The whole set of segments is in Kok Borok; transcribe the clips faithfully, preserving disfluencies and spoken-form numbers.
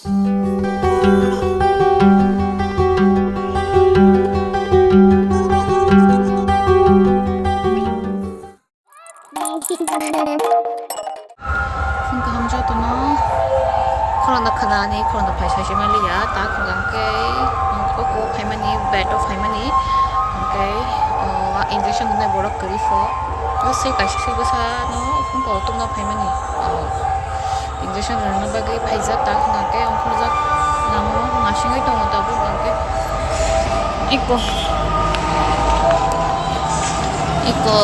Phung kaham jotono khoroknwi khwnani, khoroknwi phai sai se manliya, tak hwnkha khe koko phaimani, bed o phaimani, hwnkhe, o, injection rwnai borok kwrwi pho, o, swi kaisa swi bwsano phung kotor no phaimani, o, injection rwna bagwi phaijak, tak hwnkha khe ongkhorjak, namo nasingwi tongo tabuk hwnkhe. Iko, iko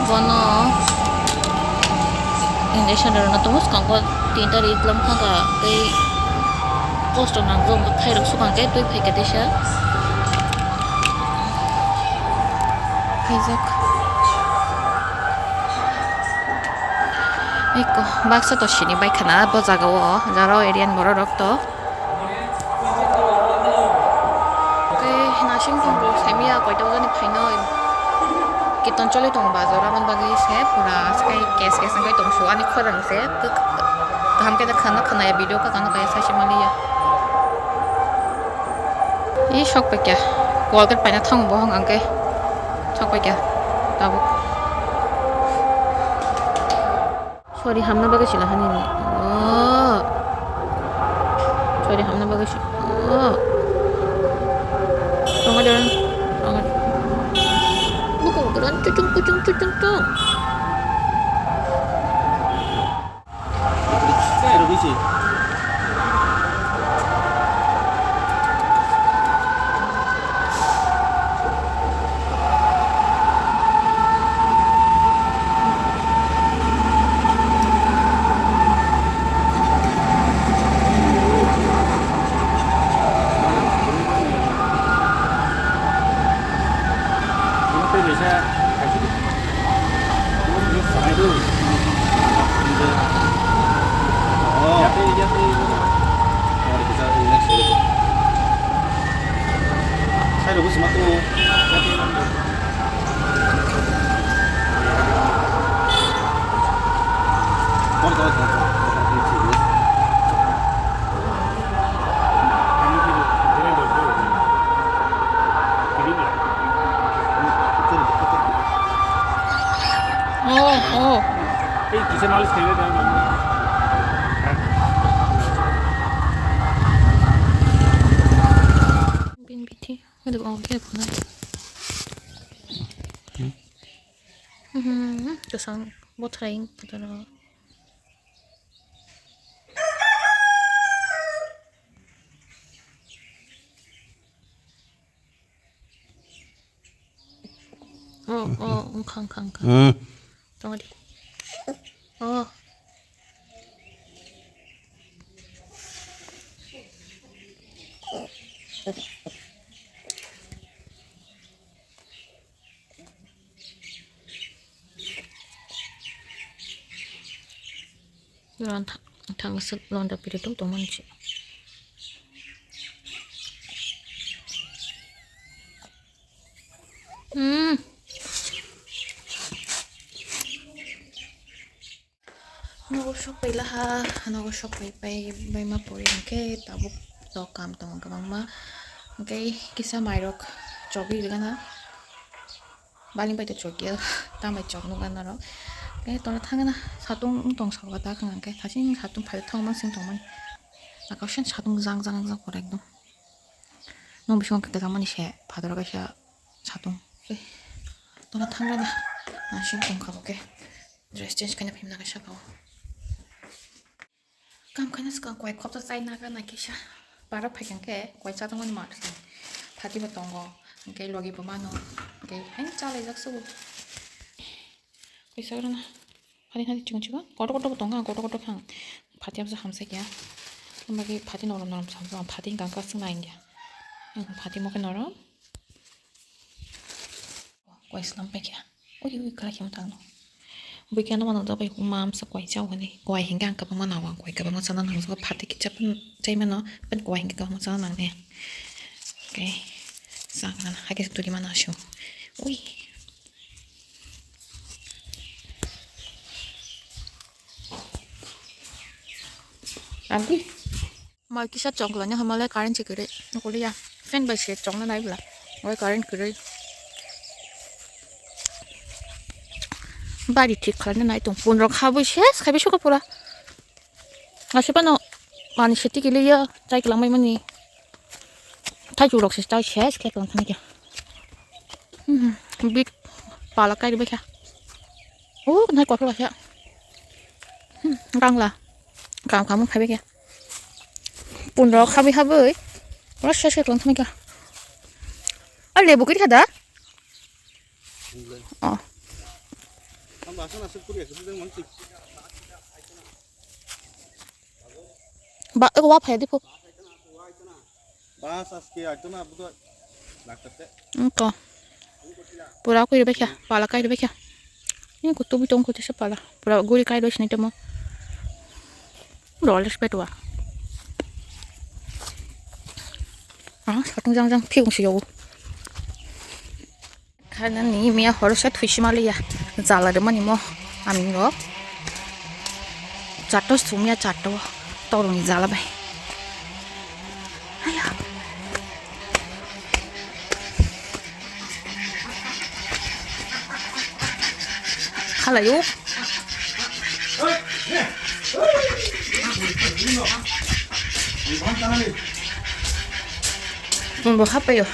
bono injection rwna tongo, swkango tin tarikh lam kha tei post rok nangjak, khairok swkang khe twi phaikha teisa khaijak. Iko baksa to sini bai khana bo jaga o, jara o area ni borok rok to. Tei nasing tongo, saimaya koita bojani phaino kiton choli tongo bazar, aboni bagwi se pura aswk kes kes wngwi tongsu ani khorang se. Kaham khe khana khana ya video, kha kano kaya sai se manliya. Ih, sok paikya, Colgate paina thango bo hwnkha khe sok paikya tabuk. Sorry, hamna bagwi sila hani ni. Oh. Sorry, hamna bagwi si. Oh. Tongo doron. Tongo. Buko doron chuchung chuchung chuchung chung. Oh, oh. Ei, kisa malis khaina da. Bin bithi, wala oh, khe phone. Hmm, kasang bothraing putara. Oh, oh, wngkha, wngkha, wngkha. Hmm. Tongdi. Oh. Ron thang, thang suk londa piri tum tongmani se. Hmm. Nogo sok pai laha, nogo sok pai pai bai ma pori hwnkhe tabuk tok kam tongo kwbangma. Hwnkhe kisa mairok chobwi rwgana. Bali bai to chokya, tamai chok nukna norok. Hwnkhe tongna thangna satung wng tong sokha tak hwnkhe thasing satung phai thangma sing tongmani. Akaushan satung jang jang jang pore ekdom. Nong bisingo kwchangmani se phataro kaisa satung. Tongna thangrana nasing tongkha bo khe. Dress change khaina phimna khe saka o. Kam khaina swkang kwai khopsa chai naga nai kisa. Bara phaikha khe kwai chatungmani ma thang. Phati bo tongo. Hwnkhe logi bo mano. Hwnkhe haino chalaijak sugo. Kaisa rwna. Phati phati chikon chikon. Kotor kotor bo tongo. Kotor kotor khang. Phati hamsa hamsa kya. Hwnkhe phati norom norom samsa. Phati hwnkhe ang kasing nai kya. Phati mo khe norom. Kwai slam paikha. Ui, ui, kala khe mwthangno. Buikhe ano mano da bai huma amsa kwai chao hwnwi. Kwai hinkhe ang kwbangma nango, ang kwai kwbangma chana nangjago. Phatwi khe chaphan chai mano, ban kwai hinkhe kwbangma chana nangnai. Okay. Chang nana, hakhe tuli mano asio. Ui. Agwi. Mai kisa chongla ni hamale current se kwrwi. Nokoliya fan bai se chongna nai bwla. Oi current kwrwi. Bari thik khlaina nai tong. Phone rok habwi ses khaibi suka pura. Asipano mani seti kiliya chai kwlangmai mani. Thaichuk rok se chai ses khe kwlang thangkhe. Hmm, bit pala kai bai kha. Oh, nai kotor kha. Hmm, rangla. Kam kam khai bai kha. Phone rok habwi habwi. Pura ses khe kwlang thangkhe. A lebu kiri khada? Oh. Ba, ego wa phai di phu. Bas aske aito na budo. Doctor te. Engko. Pura koi bai kha, pala kai bai kha. Engko tubi tong ko tisa pala. Pura guri kai bai sinai temo. Pura oles petua. Ah, satung jang jang phiung si yo. Khanani miya horo sa thuisi maliya. Jala de mani mo. Ami ngo. Chato sumya chato. Toroni jala bai. Aya. Khalayo. Bo hapayo.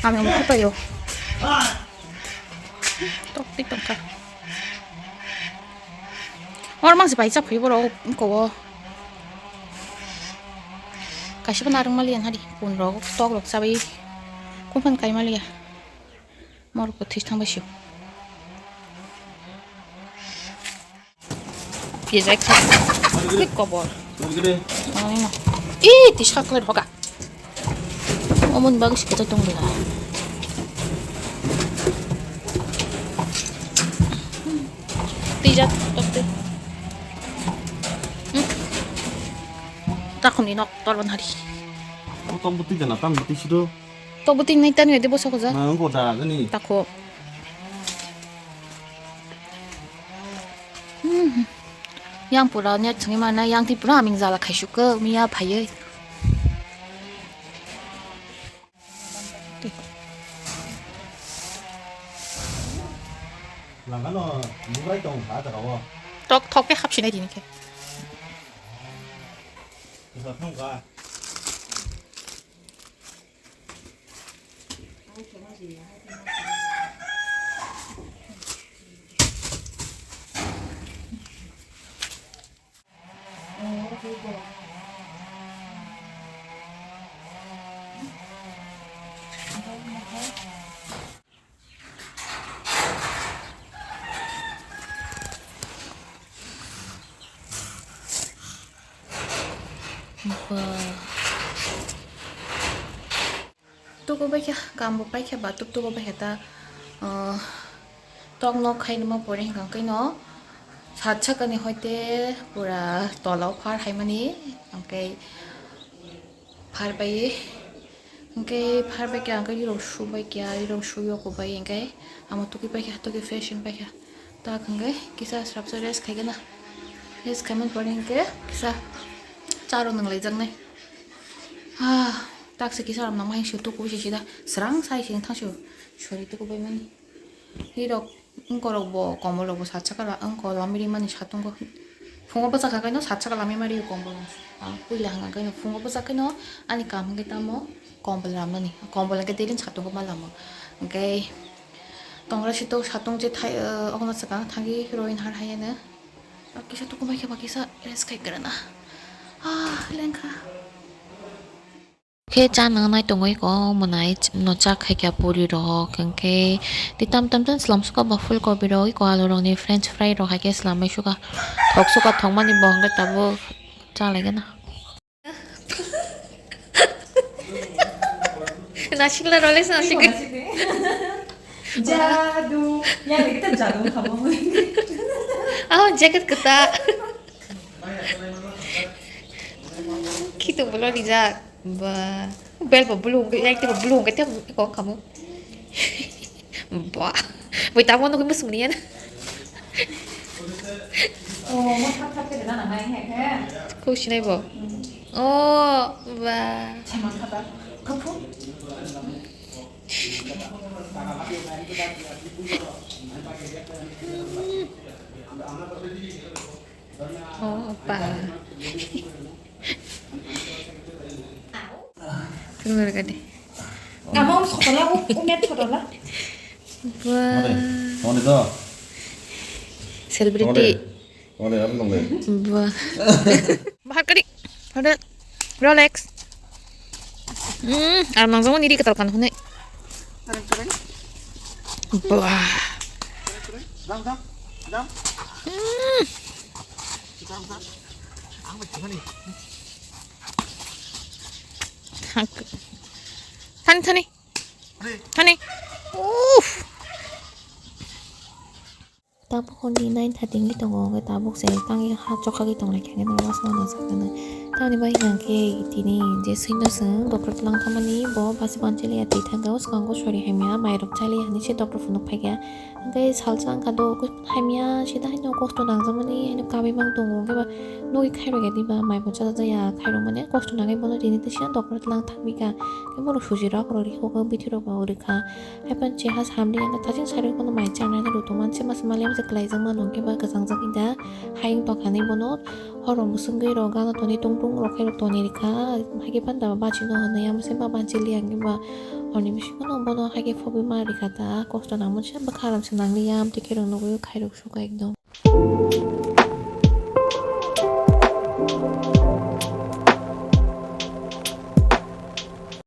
Ami bo hapayo. Tok tik tongkha. Or mangsi pai chap phai borok kowo. Kaisa narwng maliya hari. Pun rok tok rok chabai. Kumphan kai maliya. Morok bo thwi thang bai sio. Pijak kha. Kobor. Ani no. Ih, tisa kler hoga. Omon bag sikata tong dela. Tijak tokte. Hmm. Takhum ni nok torban hari. Tong bwtwi jana, tang bwtwi sido. Tok bwtwi nai tani de bosa khoja. Ma, wngkha da, gani. Takho. Hmm. Yang pura net swngi mana, yang ti pura aming jala khaisuk ko, miya phaiye. Langano, bubai tong kha jagao. Tok, tok ke hapsinai dini khe. Kisa thong kha. Ba. Tuku bai kha, kam bo pai kha, ba tuk tuku bai kha ta, ah, tok nok khai nima pore hingka khe no sat saka ni hoite pura tola o phar hai mani, hingke phar bai, hingke phar bai kha, hingke rok su bai kha, rok su yok bai, hingke amo tuki pai kha, tuki fresh wng pai kha. Tak hingke kisa srapsa rest khai gana. Rest khai man pore hingke kisa charo nang lai jak nai. Ah, tak se kisa ram nang mai sio tuku se sida. Srang sai se thang sio. Sori tuku bai mani. Hi rok, wngko rok bo kombol rok bo sat saka la, wngko lamri mani satung ko. Phungo bwsa kha kaino sat saka lamri mari kombol. Ang puila hanga kaino phungo bwsa kaino ani kam hingke tamo kombol ram mani. Kombol hingke daily satung ko ma lamo. Hingke Tongra si tok satung je thai, eh, okno swkang thangwi roin har hayano. Kisa tukumai khe ba kisa rest khai kwrwna. Ah, lengkha. Khe cha nang nai tongwi ko mwnai ch-, no cha khai kha puri rok, hwnkhe tei tam tam tam swlam suka ba full kopi rok, iko alu rok ni french fry rok hai khe swlamwi suka. Thok suka thokmani bo hwnkhe tabuk cha lai gana. Nasikla role se nasik. Jadu. Ya, kita jadu kamu. Oh, jacket keta. Kitu belum dijak. Ba. Bel ba belum, ya itu belum kita kok kamu. Ba. Wait, I want to go. Oh, mo thap thap khe rwna nangnai, he, he. Kok sinai bo. Hmm. Oh, ba. Oh, ba. Tunggu dulu, Kak. Kamu sekolah, u-, umet sekolah. Wah. Mana? Mana to? Selebriti. Mana? Mana, ano nang le? Wah. Bahar kali. Ada Rolex. Hmm, aram nang zaman ini ketalkan hune. Wah. Hmm. Thani, thani. Thani. Uff. Tabuk hwnwi nine thirty wngwi tongo, hwnkhe tabuk se tangwi ha chokagwi tonglaikha, hwnkhe norok aswk mano saknani. Tamoni bagwi hwnkhe tini je swino chwng doctor twlang thangmani, bo basi banchiliya twi thangkhe, o swkango sori hamya, mairok chaliya hinwi se doctor phunuk phaikha. Hwnkhe salsa wngkha do, hamya sida haino kosto nangjakmani haino kamwi mang tongo, hwnkhe ba nugwi khairokya diba, mai bo chajak jaya khairokmani kosto nangwi bono tini tisa doctor twlang thangwi kha. Hwnkhe bono sujirok rw rikha, bithi rok bo rwkha. Haiphano cheha samli ang thaching sari kono mai chanai rw tongma se masa mali masa kwlaijak mano hwnkhe ba kwchangjak da hayung tongkha ni bono horo mwswngwi rok gana toni tung tung rok khe rok toni rikha haikhe panda bachino hwnwi amo se ba banchi liya hwnkhe ba horni bisingo no bono haikhe phobwi ma rikha ta kosto nangmani se bwkha ram se nangliya amtwi khe rok nugwi khairok sukha ekdom.